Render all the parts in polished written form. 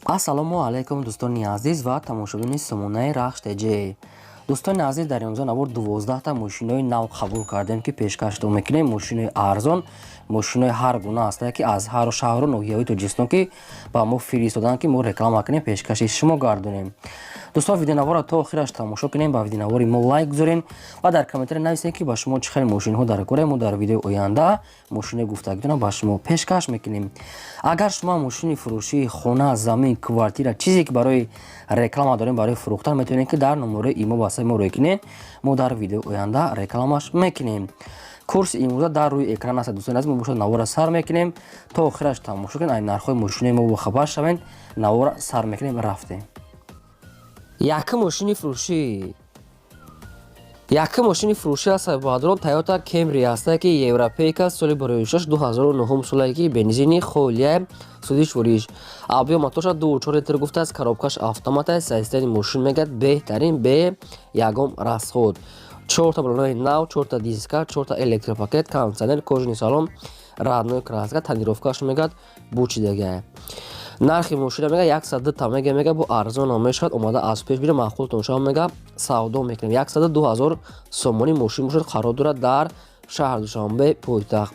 Ассалому алайкум, дӯстони азиз ва тамошобини сомонаи Рахш ТЖ. Дӯстони азиз, дар имрӯза навор 12та мошинои нав қабул кардем, ки пешкаштон мекунем. Мошинои арзон, мошинои ҳар гуна ҳастае, ки аз ҳару шаҳру ноҳияҳои Тоҷикистон, ки ба мо фиристоданд, ки мо реклама кунем, пешкаши шумо гардонем. Дӯстон, видеонаворро то охираш тамошо кунем, ба видеонавори мо лайк гузорем ва дар комментария нависем, ки ба шумо чӣ хел мошинҳо дар кора. Мо дар видеои оянда мошинои гуфтагитонро ба шумо пешкаш мекунем. Агар шумо мошини фурӯшии хона, замин, квартира, чизе ки барои реклама дорем, барои фурӯхтан, метавонед, ки дар номерои имо васаи мо рӯй кунед. Мо дар видеои оянда рекламаш мекунем. Курси имрӯза дар рӯи экран аст. Дӯстони азиз, мо бошад навора сар мекунем, то охираш тамошо кунед, ай нархҳои мошинои мо бохабар шавед. Навора сар мекунем, рафтем. Якум мошини фурӯшӣ, якум мошини фурӯшӣ аст, баъдрон, Тойота Кемри ҳаста, ки европейка, соли бароишаш 2009 солае, ки бензини холия, сӯзиш вориш, объём моторша 2,4 литр гуфтааст, коробкаш автомат аст. Состояние мошин мегӯяд беҳтарин, бе ягон расход, чорта балонаи нав, чорта диска, чорта электропакет, кондиционер, кожаный салон, родной краска, тонировкаш мегӯяд бучидагия. Нархи мошина мега 102 та мега, бо арзон мешавад. Омада аз пеш бира, маъқултон шава, мега савдо мекунем. 102 000 сомонӣ мошин бошад, қарор дорад дар шаҳр Душанбе, пойтахт.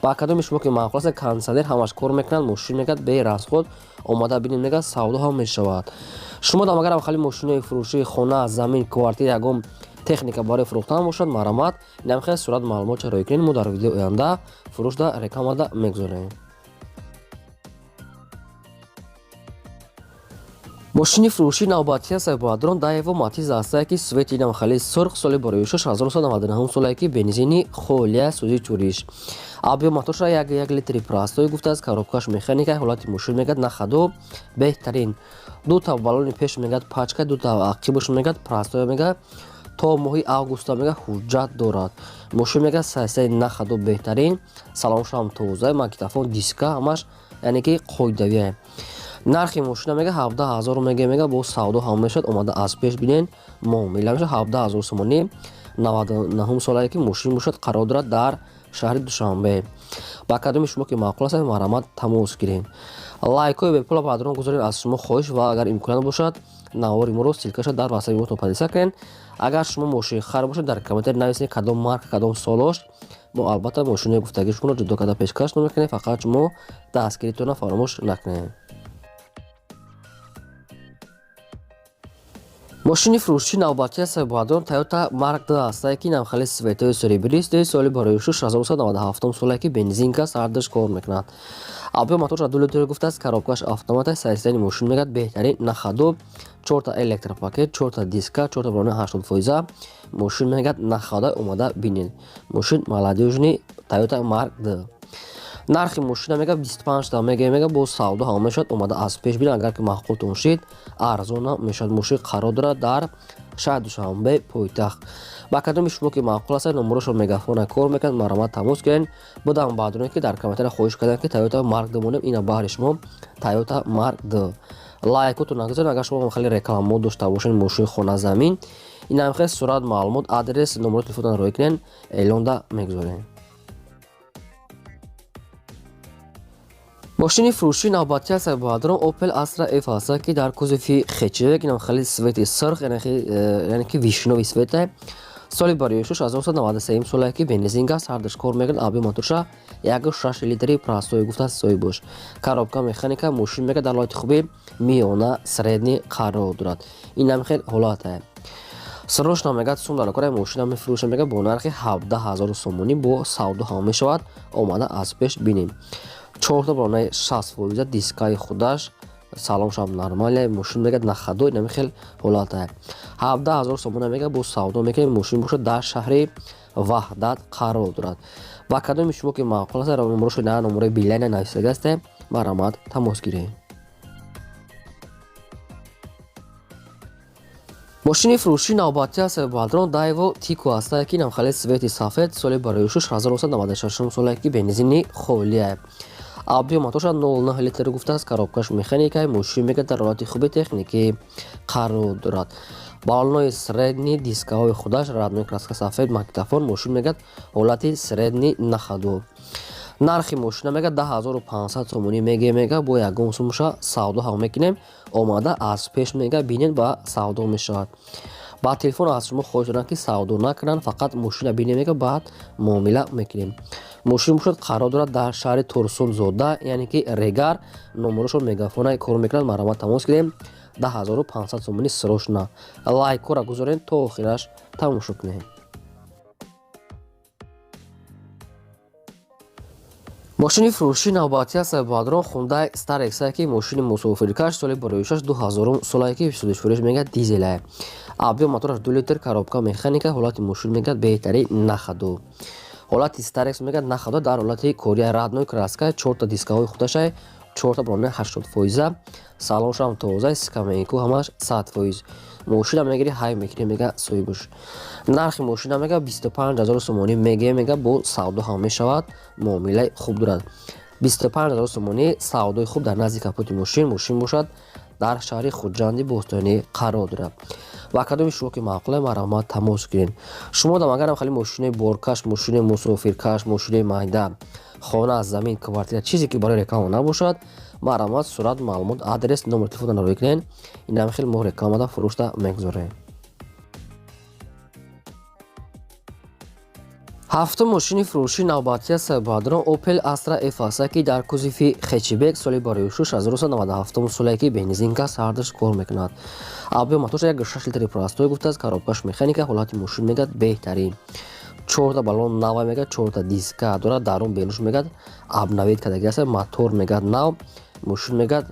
Ба кадоми шумо ки маъқул аст, кондиционер ҳамаш кор мекунад, мошин мегӯяд бе расход, омада бинед, мега савдо ҳам мешавад. Шумо дам агарам хали мошинои фурӯшии хона, замин, квартира, ягон техника барои фурӯхтан бошад, марҳамат, инам хел сурат, маълумот чароӣ кунед, мо дар видеои оянда фурӯшда, рекламада мегузорем. Мошини фурӯшии навбатӣ аст, баъдрон, Даево Матиз ҳастае, ки цвети инам хеле сурх, соли барои 1999 солае, ки бензини холия, сӯзи чуриш, объём моторша 1,1 литри простой гуфтааст, коробкаш механика. Ҳолати мошин мегӯяд на ходу, беҳтарин. Дута балони пеш мегӯяд пачка, дута ақибаш мегӯяд простой, мегӯяд то моҳи августа мегӯяд ҳуҷҷат дорад. Мошин мегӯяд состояние на ходу, беҳтарин, салоншам тоза, магнитофон, диска ҳамаш, яъне ки қоидавия. Нархи мошина мега 17 000 мега, бо савдо ҳам мешавад. Омада аз пеш бинен, муомила мешавад. 17 000 сомонӣ, 99 солае ки мошин бошад, қарор дорад дар шаҳри Душанбе. Ба кадоми шумо ки маъқул аст, марҳамат, тамос гирем. Лайкҳои бепула баъдрон гузорем, аз шумо хоҳиш, ва агар имконият бошад, навори моро ссылкаша дар васаи мотон поделиться кунед. Агар шумо мошинхар бошед, дар комментарий нависед кадом марка, кадом солош. Мо албатта мошинои гуфтагии шуморо ҷудо карда пешкаш мекунем, фақат шумо дастгиритонро фаромӯш накунед. Мошини фурӯшии навбатӣ аст, баъдон, Тойота Марк 2 ҳастае, ки инам хеле цветои серебристый, соли барои 1997 солае, ки бензинка, сардаш кор мекунад, объём моторша 2 литр гуфтааст, коробкаш автомат аст. Состояние мошин мегӯяд беҳтарин, на ходу, чорта электропакет, чорта диска, чорта балони 80%. Мошин мегӯяд на хода, омада бинед, мошин молодёжный, Тойота Марк 2. Нархи мошина мега 25 та мега, бо савдо ҳам мешавад. Омада аз пеш бинед, агар ки маъқултон шид, арзона мешавад. Мошин қарор дорад дар шаҳри Душанбе, пойтахт. Ба кадоми шумо ки маъқул аст, номерошон мегафона кор мекунад, марҳамат, тамос кунед. Будам баъдоне ки дар комментария хоҳиш карданд, ки Тойота Марк 2 монем, ина баҳри шумо Тойота Марк 2. Лайкотон нагузоред. Агар шумо хеле рекламамо дошта бошед, мошини хона, замин, инам хел сурат, маълумот, адрес, номерои телефонтон роӣ кунед, эълонда мегузорем. Мошини фурӯшии навбатӣ аст, баъдрон, Opel Astra F ҳаста, ки дар кузови хэтчбек, инам хеле цвети сурх, яъне ки вишнёвый цвета, соли бароишуш 1993 солае, ки бензин аст, ҳардаш кор мекунад, объём моторша 1,6 литри простой гуфтааст соҳибош, коробка механика. Мошин мега дар ҳолати хуби миёна, средний қарор дорад. Инам хел ҳолате срочно мегӯяд сум дар кора. Мошина мефурӯша, мега бо нархи 17 000 сомонӣ, бо савдо ҳам мешавад. Омада аз пеш бинем, чорта балонаи 60%, дискаи худаш, салоншам нормалия. Мошин мегӯяд на ходу, инами хел ҳолата. 17 000 сомона мега, бо савдо мекунем. Мошин бошад дар шаҳри Ваҳдат қарор дорад. Ба кадоми шумо ки маъқул аст, номерошо на номерои билайна нависага аст, марҳамат, тамос гиред. Мошини фурӯшии навбатӣ аст, баъдрон, Даево Тико ҳастае, ки инам хеле цвети сафед, соли бароишуш 1996 солае, ки бензини холия, объём моторша 0,9 литр гуфтааст, коробкаш механика. Мошин мега дар ҳолати хуби техникӣ қарор дорад, балонои средний, дискаҳои худаш, родной краска сафед, магнитофон. Мошин мегӯяд ҳолати средний, на ходу. Нархи мошина мега 10500 сомонӣ меге, мега бо ягон сумша савдо ҳам мекунем. Омада аз пеш мега бинед ба савдо мешавад. Ба телефон аз шумо хоҳиш дорам, ки савдо накунанд, фақат мошина бинем, мега баъд муомила мекунем. Мошин бошад, қарор дорад дар шаҳри Турсунзода, яъне ки Регар. Номерошон мегафона кор мекунад, марҳамат, тамос гирем. 10500 сомонӣ срочно. Лайкҳоро гузорем, то охираш тамошо кунем. Мошини фурӯшии навбатӣ аст, бадрон, Хундай Старекс, ки мошини мусофиркаш, соли бароишаш 2000 солае, ки сӯзишвориш мегӯяд дизелае. Объём мотораш 2 литр, коробка механика. Ҳолати мошин мегӯяд беҳтарин, нахаду ҳолати Старекс мегӯяд нахаду дар ҳолати кория, родной краска, чорта дискаҳои худашай, чорта брони 80%, салоншам тоза, скамейку ҳамаш 100%. Мошина мегири, ҳай мекунӣ, мега соҳибуш. Нархи мошина мега 25 000 сомонӣ меге, мега бо савдо ҳам мешавад, муомилаи хуб дорад. 25 000 сомонӣ, савдои хуб дар назди капоти мошин. Мошин бошад, дар шаҳри Хуҷанди бостонӣ қарор дорад. Ва кадоми шумо ки маъқуле, марҳамат, тамос гиред. Шумо дам агарам хеле мошинаи боркаш, мошинаи мусофиркаш, мошинаи майда, хона, замин, квартира, чизе ки барои реклама набошад, марҳамат, сурат, маълумот, адрес, номер телефонро рӯй кунед. Инам хел мо рекламада фурӯшта мегузорем. Ҳафтум мошини фурӯшии навбатӣ аст, бадрон, Opel Astra F аст, ки дар кузови хэтчбек, соли бароишуш 1997 соле, ки бензинка, ҳардаш кор мекунад. Объём моторш 1,6 литри простой гуфтааст, коробкаш механика. Ҳолати мошин мегӯяд беҳтарин, чорта баллон нава мегӯяд, чорта диска дорад, дарун берунш мегӯяд обновить кардаги аст, мотор мегӯяд нав. Мошин мегӯяд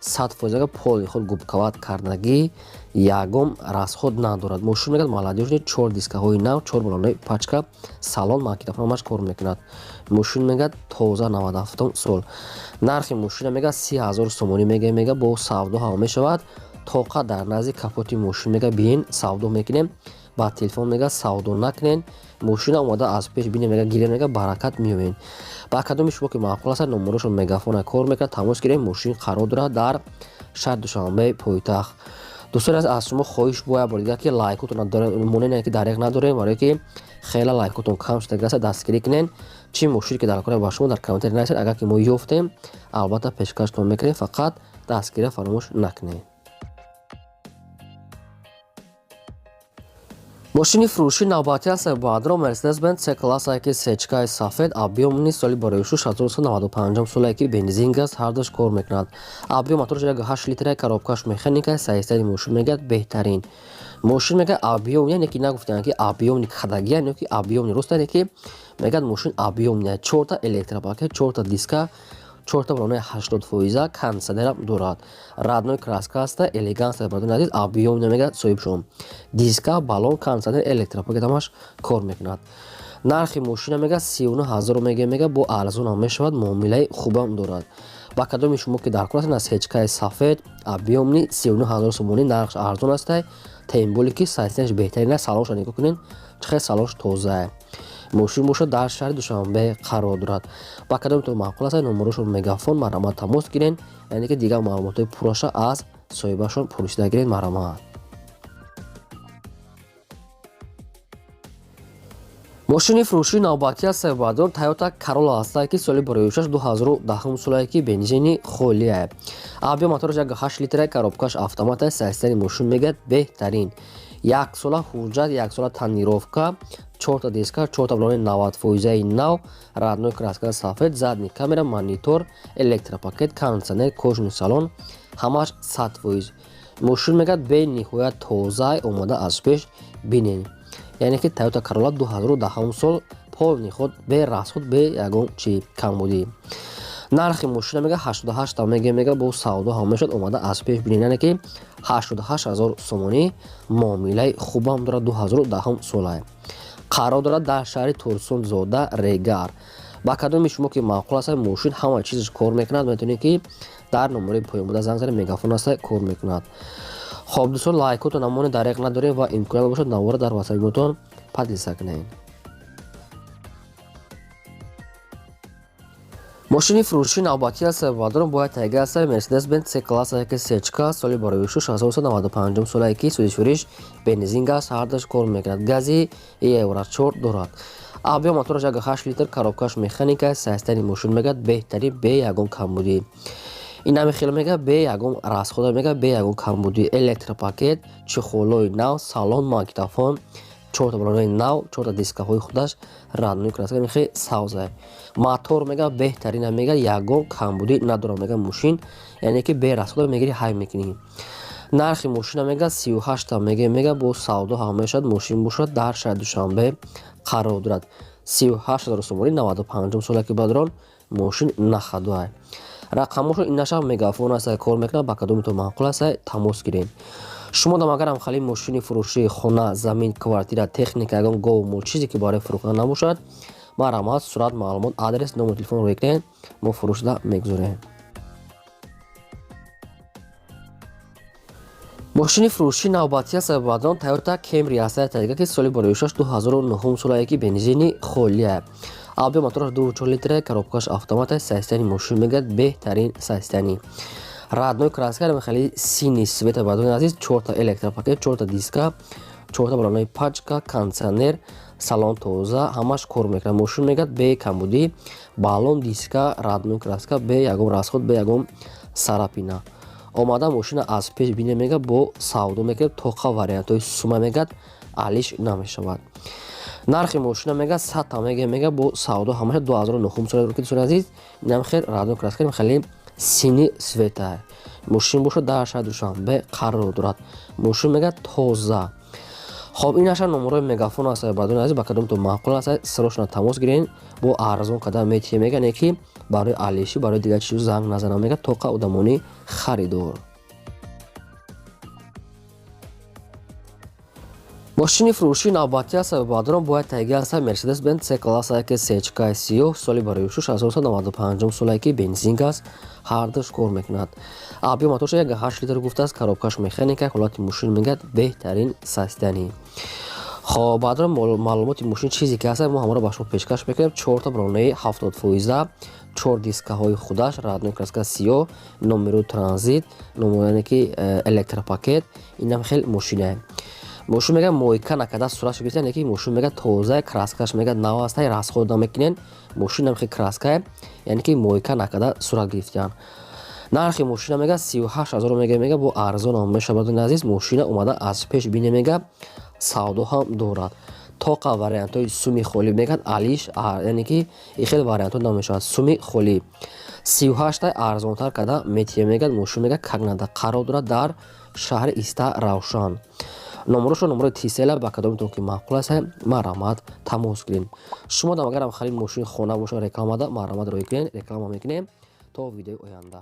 100% полный худ губка ват кардагӣ, ягон расход надорад. Мошин мегӯяд молодёжный, чор дискаҳои нав, чор баллонои пачка, салон, магнитофон ҳамаш кор мекунад. Мошин мегӯяд тоза, 97 сол. Нархи мошина мегӯяд 30 000 сомонӣ мега, мега бо савдо ҳам мешавад. Тоқа дар назди капоти мошин мега биен, савдо мекунем. Ба телефон мега савдо накунен, мошина омада аз пеш бинем, мега гирем, мега баракат меёбем. Ба кадоми шумо ки маъқул аст, номерошон мегафона кор мекунад, тамос гирем. Мошин қарор дорад дар шаҳри Душанбе, пойтахт. Дӯстони азиз, аз шумо хоҳиш бо як бор дигар, ки лайкотон монене ки дареғ надорем, барое ки хеле лайкотон кам шуда аст, дастгирӣ кунен. Чӣ мошине ки дар кора ба шумо, дар комментарий нависед. Агар ки мо ёфтем, албатта пешкаштон мекунем, фақат дастгирия фаромӯш накунед. Мошини фурӯшии навбатӣ аст, баъдро, Мерседес-Бенц С класса, ки сечкаи сафед, объёмный, соли бароишу 1995 соле, ки бензин, газ ҳардуш кор мекунад. Объём мотораш 1,8 литра, коробкаш механика. Состояние мошин мегӯяд беҳтарин. Мошин мегӯяд объём, яъне ки нагуфтанд ки объёмный кадагия, ё ки объёмный рост, яъне ки мегӯяд мошин объёмный, чорта электропакет, чорта диска, чорта баллонаи 80%, кондитсионерам дорад, родной краска аста, элегантса. Бародари азиз, объёмный мегӯяд соҳибшон, диска, баллон, кондитсионер, электропакет ҳамаш кор мекунад. Нархи мошина мегӯяд 39 000 мега, мега бо арзонам мешавад, муомилаи хубам дорад. Ба кадоми шумо ки дар кор аст, сечкаи сафед, объёмный, 39 000 сомонӣ, нархш арзон астай, тем более ки состоянияш беҳтарин аст. Салонша нигоҳ кунед, чӣ хел салонш тозаа. Мошин бошад, дар шаҳри Душанбе қарор дорад. Ба кадомитон маъқул аст, номерошон мегафон, марҳамат, тамос гирен, яъне ки дигар маълумотҳои пурраша аз соҳибашон пурсида гирен, марҳамат. Мошини фурӯшии навбатӣ аст, баъдон, Тойота Карола ҳастае, ки соли бароишаш 2010 солае, ки бензини холие. Объём мотораш 1,8 литра, коробкаш автомат. Состояние мошин мегӯяд беҳтарин, яксола ҳуҷҷат, яксола тонировка, чорта диска, чорта баллони 90 фоизаи нав, родной краска сафед, задний камера, монитор, электропакет, кондитсионер, кожаный салон ҳамаш 100%. Мошин мегӯяд бениҳоят тоза, омода аз пеш бинед, яъне ки Тойота Карола 2010 сол, полный ход, бе расход, бе ягон чи камбудӣ. Нархи мошина мега 88 мега, мега бо савдо ҳам мешавад, омада аз пеш бинед, яъне ки 88 ҳазор сомонӣ, муомилаи хубам дорад. 2010 солае, қарор дорад дар шаҳри Турсунзода, Регар. Ба кадоми шумо ки маъқул аст, мошин ҳама чизаш кор мекунад, метавонед ки дар номерои поён буда занг занед, мегафон аста, кор мекунад. Хоб, дӯстон, лайкотон амоне дареғ надорем ва имконият бошад, навора дар ватсапотон поделиться кунед. Мошини фурӯшии навбатӣ аст, баъдон бояд тайга аст, Мерседес Бенц С класса, ки сечка, соли бароишу 1995 солае, ки сӯзишвориш бензин, газ ҳардаш кор мекунад, гази Евро 4 дорад. Объём мотораш 1,8 литр, коробкаш механика, состояние мошин мегӯяд беҳтарин, бе ягон камбудӣ. Инами хел мега, бе ягон расхода мега, бе ягон камбудӣ. Электропакет, чехолои нав, салон, магнитофон, чорта балонои нав, чорта дискаҳои худаш, родной краска мехе савза. Мотор мега беҳтарина мега, ягон камбудӣ надорад мега мошин, яъне ки бе расхода мегири, ҳай мекунӣ. Нархи мошина мега 38 мега, бо савдо ҳам мешавад. Мошин бошад, дар шаҳри Душанбе қарор дорад. 38 000 сомонӣ, 95 сола ки бадрон мошин нахадуай. Рақамошо инаша мегафон аст, кор мекунад, ба кадомитон маъқул аст, тамос гирем. Шумо дам агарам хали мошини фурӯшии хона, замин, квартира, техника, ягон гову мол, чизе ки барои фурӯхтан набошад, марҳамат, сурат, маълумот, адрес, номер телефон рӯй кунед, мо фурӯшда мегузорем. Мошини фурӯшии навбатӣ аст баъдон Toyota Camry аст, тариқа ки соли бароишаш 2009 солае ки бензини холия. Объём мотораш 2,4 литра, коробкаш автомат аст, состояние мошин мегӯяд беҳтарин состояние. Родной краска хеле синий цвета баъдони азиз, чорта электропакет, чорта диска, чорта балонои пачка, кондиционер, салон тоза, ҳамаш кор мекунад. Мошин мегӯяд бе камбудӣ, баллон, диска, родной краска, бе ягон расход, бе ягон царапина. Омада мошина аз пеш бине мега, бо савдо мекунад, тоқа вариантҳои сума мегӯяд алиш намешавад. Нархи мошина мега 100 мега, бо савдо ҳамаша 2009 сола ки дӯстони азиз, инам хел родной краска хеле синий цвета. Мошин бошад, дар шаҳри Душанбе қарор дорад. Мошин мега тоза. Хоб, ин аша номерои мегафон аст баъдони азиз, ба кадомтон маъқул аст, срочно тамос гирен, бо арзон када метиҳем мега, не ки барои алиши, барои дигар чиз занг назанам мега, тоқа одамони харидор. Мошини фурӯшии навбатӣ аст баъдон бояд тайги аст Mercedes Benz C класса ки сечкаи сиёҳ, соли бароишуш 1995 солае ки бензин аст, ҳардуш кор мекунад. Объём мотораш 1,8 литр гуфтааст, коробкаш механика, ҳолати мошин мегӯяд беҳтарин состояние. Хоб, баъдон маълумоти мошин чизе ки ҳаст, мо ҳамаро ба шумо пешкаш мекунем. Чорта бронаи 70%, чор дискаҳои худаш, родной краска сиёҳ, номеру транзит, яъне ки электропакет, инам хел мошинае. Мошин мега мойка накарда суратшо гирифта, яъне ки мошин мега тоза, краскаш мега нав аст, расход намекунен. Мошинам хел краскае, яъне ки мойка накарда сурат гирифтаанд. Нархи мошина мега 38 000 мега, бо арзонам мешавад. Азиз, мошина омада аз пеш бине мега, савдо ҳам дорад. Тоқа вариантҳои суми холӣ мегӯяд алиш, яъне ки хеле вариантҳо намешавад. Суми холӣ 38 арзонтар карда метиҳем мегӯяд. Мошин мега как надо қарор дорад дар шаҳри Иста Равшан. Номерошо номерои Тисела, ба кадомитон ки маъқул аст, марҳамат, тамос гирем. Шумо дам агарам харид мошини хона бошад, рекламада марҳамат рӯй кунед, реклама мекунем. То видеои оянда.